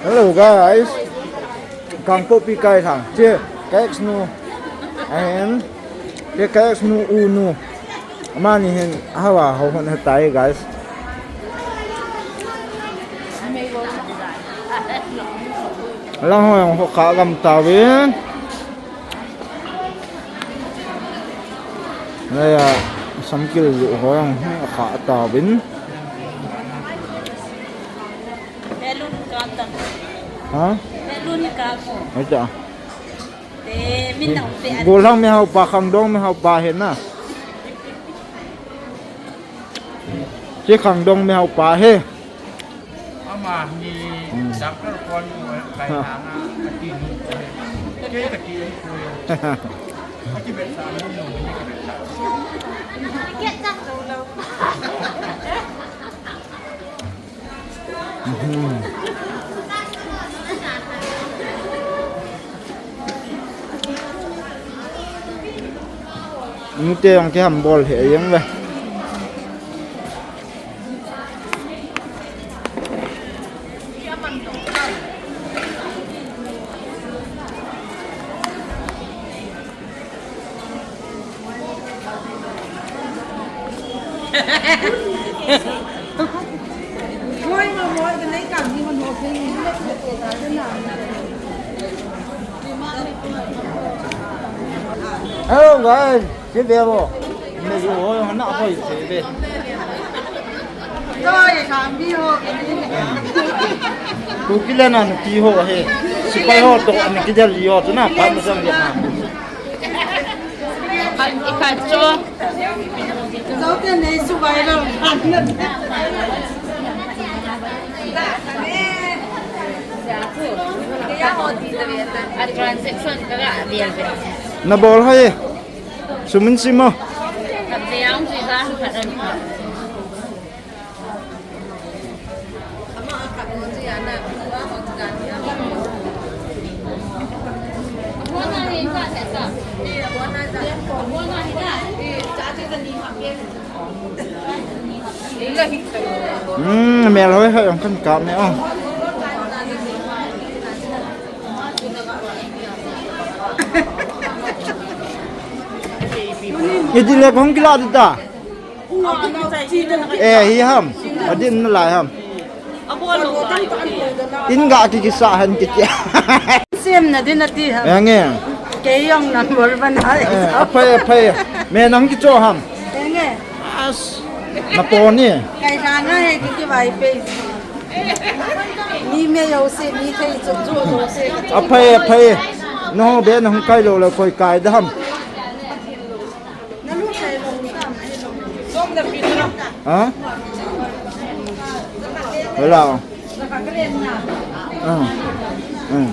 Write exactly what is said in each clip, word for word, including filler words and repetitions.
Hello guys. Kangpokpi kai thang. Che, ka ex nu. Ahin. Che, ka ex nu, u nu. Amani hin hawa ho hon ha tai guys. Lang ho jong ho kha gam tauvin. Naya samkil ju ho jong kha tauvin. Balloon ka ta. Ha? Balloon ka ko. Acha. Te, min na pe a. Gollhang mihao pa, khangdong mihao pa he na. Che khangdong mihao pa he. Ama hi Hmm. Doctor kon ko kai Ha. Hanga ati nu ko he. Ke ka ti ko. Ati be sa nu nu ni ke be sa. Ke ta ko lo. Nute jong kihambol he jeng ve. Hello guys, che ve vo. Me ju ho na hoi che ve. Toi, sang bi ho. Ku kila na na ti ho he. Sipai ho to an ki jal yo to na pa ma jal ya na. Khat, khat cho. Zote nei su viral kan na. A transaction ka ga vial vial. Na bol hai. Sumin simo. Khat vial si sa khat an. Hmm, mel hoi hoi ang kan kap ne, oh. Iti le kong kila dita. Eh, hi ham. Adin na lai ham. In ga ki kisa han ki tia. Sem na din ati ham. Eh, nge. Kei jong number one hai. Eh, aphai, aphai. Me nang kicho ham. Eh, nge. As. Na po ni. Kai sa na he ki ki vai pe. Mi me yo se, mi thei cho cho yo se. Aphai, aphai. No be na hung kai lo lo koi kai da ham. Ha? Wala. Ah. Ah.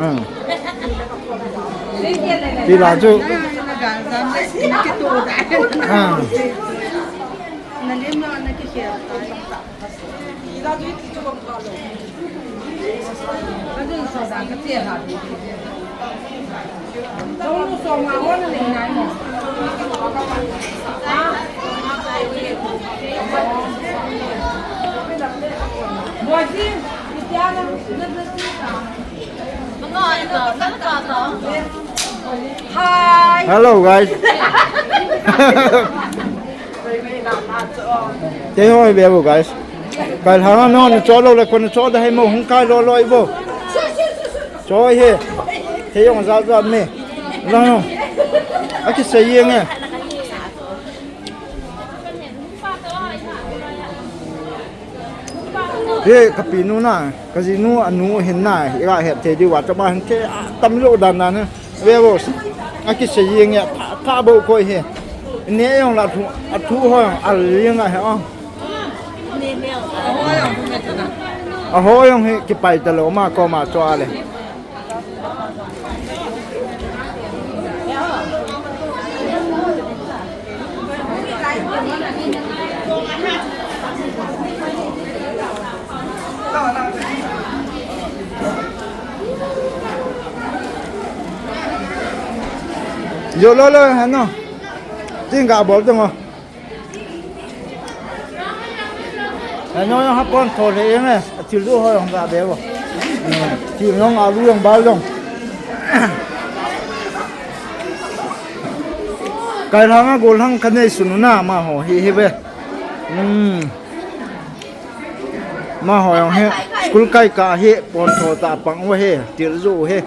Ah. Ti la chu. Ah. Hi. Hello, guys. Kei hoi ve vo, guys. Kai hanga no ni cho lo le ko ni cho da hai mo hung kai lo lo i vo. Cho he. Te yong za za me. Lo no. Aki se ye nge. He, ka pi nu na, ka ji nu, a nu hin na, i ga het thei diu a, chama hin thei, a, tam lo dan dan he. Ve vo, a ki sei jeng e, tha, tha bo koi he. Ne jong la thu, a thu ho jong, a jeng a he, oh. A ho jong he, ki pai ta lo, ma ko ma cho a le. Yo lo lo, hano. Ting ka bol tung o. Ano jong ha pon tho le eng e, a thil du ho jong ga be bo. Hmm, thil jong alu jong bal jong. Kai lhang a gol lhang ka nei sun u na ma ho hi hi ve. Hmm. Ma ho jong hi school kai ka hi pon tho ta pang u hi, thil du hi.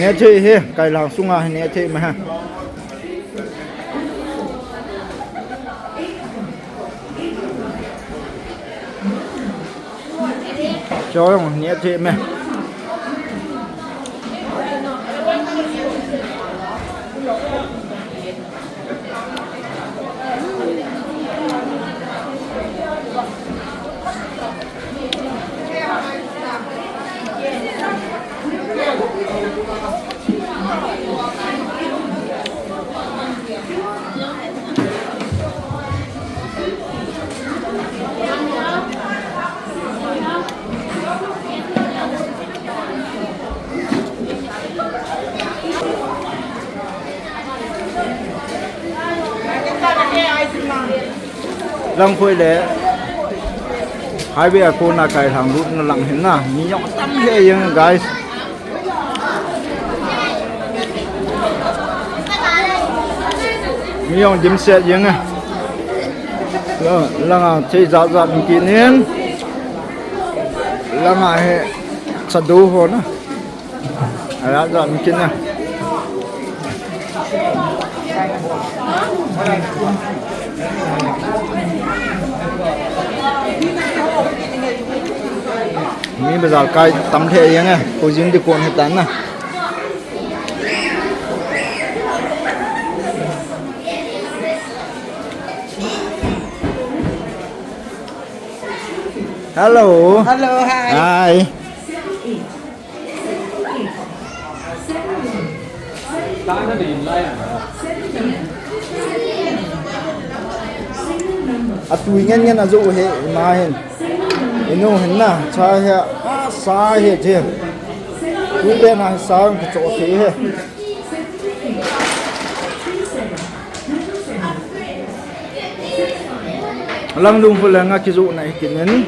Neh thei hi, kai lhang sunga hi neh thei ma ha. Cho jong neh thei me. Langkhoi le highway a kona kai lhang lut na lang hin na, mi jong tam le jeng guys. Mi jong dimset jeng e. Lang, lang a thei jat jat mi kinin. Lang a hi chadu ho na. Ara jat mi kin na. Mi bazar kai tam the jeng e, ko jing di kon he tan na. Hello. Hello, hi. Hi. Atui ngen ngen ajo he, ima hin. Inu hin na, cha he, asa he je. Tu be na sa ang cho the he. Lang lung hu le nga kijoh na hi kinin.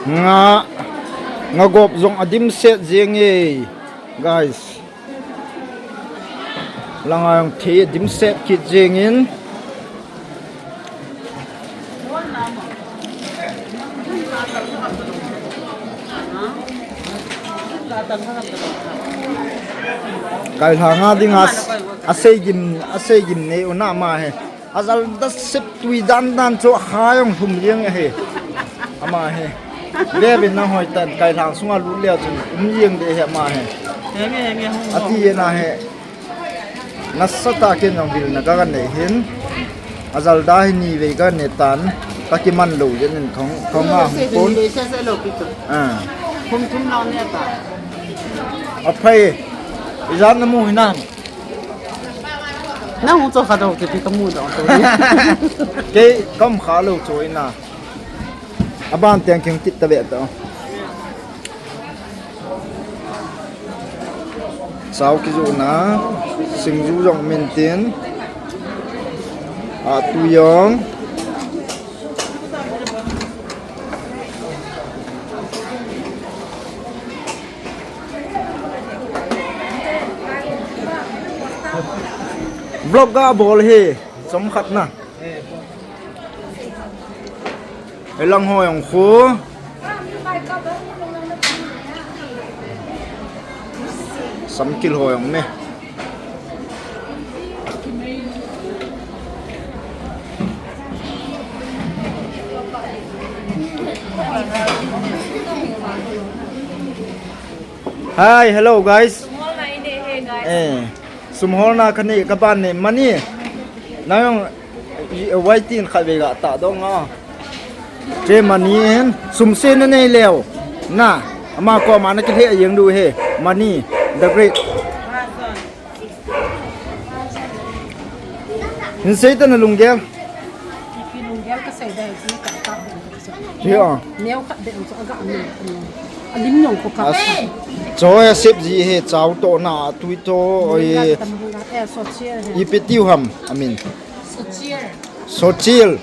Nga, nga gop jong adimset jeng e, guys. Langa jong thei dimset kit jeng in. Kai lhanga dinga asei gim, asei gim nei u na ama he. Ajal da sep tui dan dan chu ha jong lhum jeng ahi. Ama he. Ve ve na hoi tan kai lhang sunga lut le chun um jeng de he ama he. Henge, henge, hung, hung. Ati na he. Nasatah ken jong vil na ka nei hin. Ajal da hi ni vei ka ne tan. Ka kiman lou jeng in khong, khong a hung pon. Ah. Khum thum lou ne ta. Aphai. Ijat na mu hi na. Nang hung cho kha do, kei ka mu do to. Kei kam kha lou cho ina. Aban teng keng kit ta ve to. Sao kijoh na, singju jong min tin. Atui jong. Vlog ga bol hi, chomkhat na. Elang ho jong khu. Samkil ho jong me. Hi, hello guys. Sumholna ine he, guys. Eh, sumholna kani kaban ne mani. Nayong waiting khat ve ga ta dong a. Che mani en sum se na nei leo. Na, ama koma na kile yeng du he. Mani, the great. Hin sei ta na lunggel. Ipi lunggel ka sei da, ipi ka ka. Yo. Neo ka de so aga mi. Alim nyong ko ka. As-, cho ya sep ji he chao to na tui to oi. Tam ga, eh, so chia he. Ipi tiu ham, amin. So chia. So chia.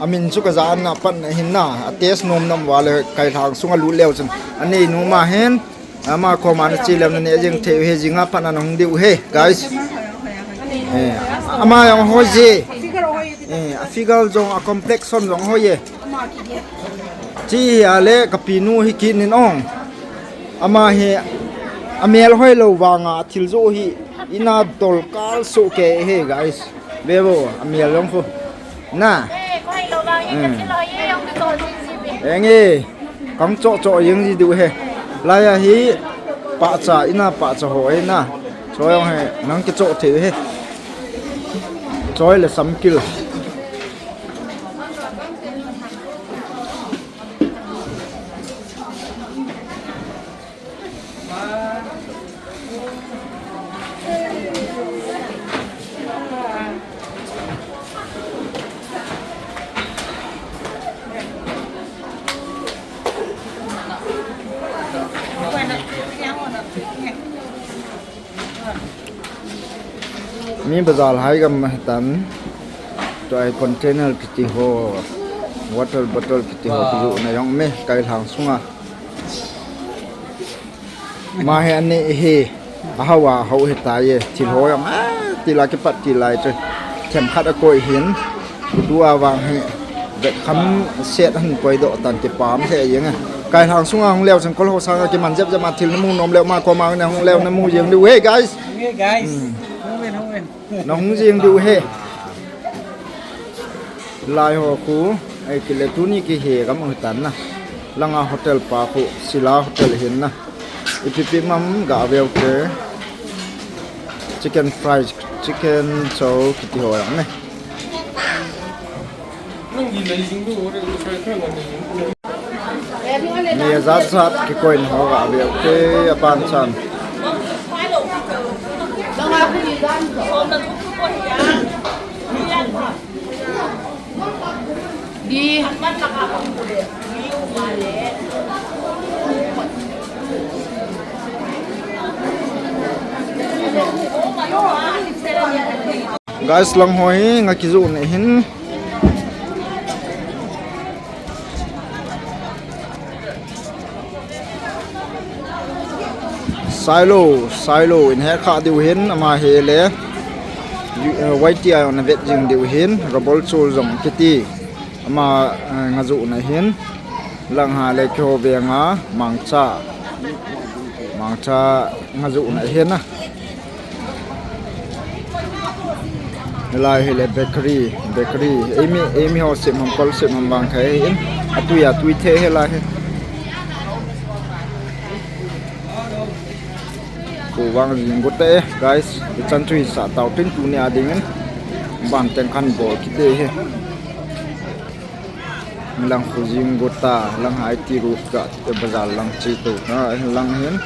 Amin chu ka ja an na pan na hin na, a taste nom nom va le kai thang sunga lut leo chun. Anei nu ma hen, ama koma na chi lem na ne jing thei he jinga pan na hung diu he, guys. Eh, ama jong hoi je. Eh, a figure jong a complexion jong hoi je. Chi hi a le ka pi nu hi kinin ong. Ama hi a mel hoi lo vanga a thil jo hi ina dol kal so ke he, guys. Ve vo, a mial jong khu. Na. Eh, ko hei lo vang, hmm, ka thil lo ye, jong ka cho jing jing ve. Eng e, kang cho cho jing ji diu he. Lai a hi, pa cha, ina pa cha ho e na. Cho jong he, nang ki cho thei he. Choi le samkil. Mi bazar hai gam ma hitan, tua hi container kiti ho, water bottle kiti ho, kijoh na jong me, kai lang sunga. Ma hi ani hi, a hao a hao hi ta ye, thil ho jong, ah, ti la kipat ti lai chu. Them khat a koi hin, tua vang hi, vet kham set han koi doh tan ti pam the jeng a. Kai lang sunga hung leo chun kol ho sanga kiman jep jep a thil na mu nom leo ma koma na hung leo na mu jeng diu. Hey guys. Hey guys. Hmm. Hung in, hung in. Na hung jeng diu he. Lai ho khu, ai kile tuni kihe gam u tan na. Langa hotel pa khu, Sila Hotel hin na. Ipi pi mam ga veu te. Chicken fries, chicken chow kiti ho jong ne. Mi jat jat kikoina ho ga veu te aban chan. Di. Guys, lang ho hi nga kijoh na hin. Sailo, Sailo in he kha diu hin ama he le. Y T I on vet jing diu hin, Robol Chul jong kiti. Ama, eh, nga joh na hin. Lang ha le kiho ve nga mangcha. Mangcha nga joh na hin na. Lai hi le bakery, bakery. Emi, emi ho sep ham kol sep ham vang thei hin. Atui, atui the he lai hi. Ko vang jing got e, guys. Ichan chu hi sa tau tin tuni a ding in. Ban teng khan bol kit e he. Lang khu jing got ta, lang hai ti ru ka, te bazar lang chi to. Ha, lang hin.